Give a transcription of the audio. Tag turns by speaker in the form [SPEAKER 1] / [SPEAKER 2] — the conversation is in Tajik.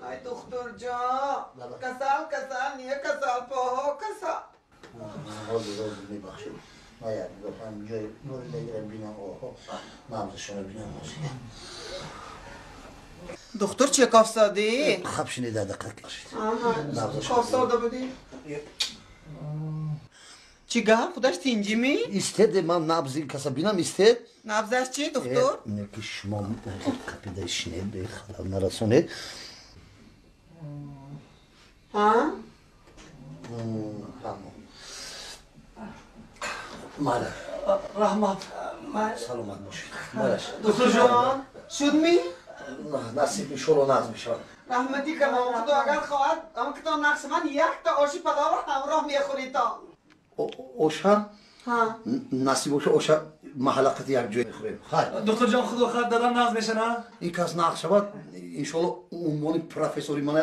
[SPEAKER 1] Ай, духтур ҷон, касал, касал не, касал, поҳо касал.
[SPEAKER 2] Ҳозир, ҳозир, мебахшед. Ман як нигоҳ ҳам ҷои муридагиро бинам, оҳо, набзашонро бинам.
[SPEAKER 1] Духтур, чӣ кофсодӣ?
[SPEAKER 2] Хаб шинед, дақиқа кашид.
[SPEAKER 1] Кофсода будӣ? Чӣ гап, худаш тинҷимӣ?
[SPEAKER 2] Истед, ман набзи каса бинам, истед.
[SPEAKER 1] Набзаш чӣ, духтур?
[SPEAKER 2] Ки шумо қапида шинед, бехалал нарасонед. Майла.
[SPEAKER 3] Раҳмат.
[SPEAKER 2] Саломат бошед. Майлаш.
[SPEAKER 1] Духтурҷон, шудми?
[SPEAKER 2] Насиб, иншолло, нағз мешавад.
[SPEAKER 1] Раҳмати калом, худо агар хоҳад, ам китоб нақш ман якта оши палова ҳамроҳ мехӯритон.
[SPEAKER 2] Оша? Насиб боша, оша маҳалла қати як ҷой мехӯрем. Хайр.
[SPEAKER 3] Духтурҷон, худо хоҳад, дадам нағз мешана?
[SPEAKER 2] Ин кас нағз шавад, иншолло, унвони профессори мана.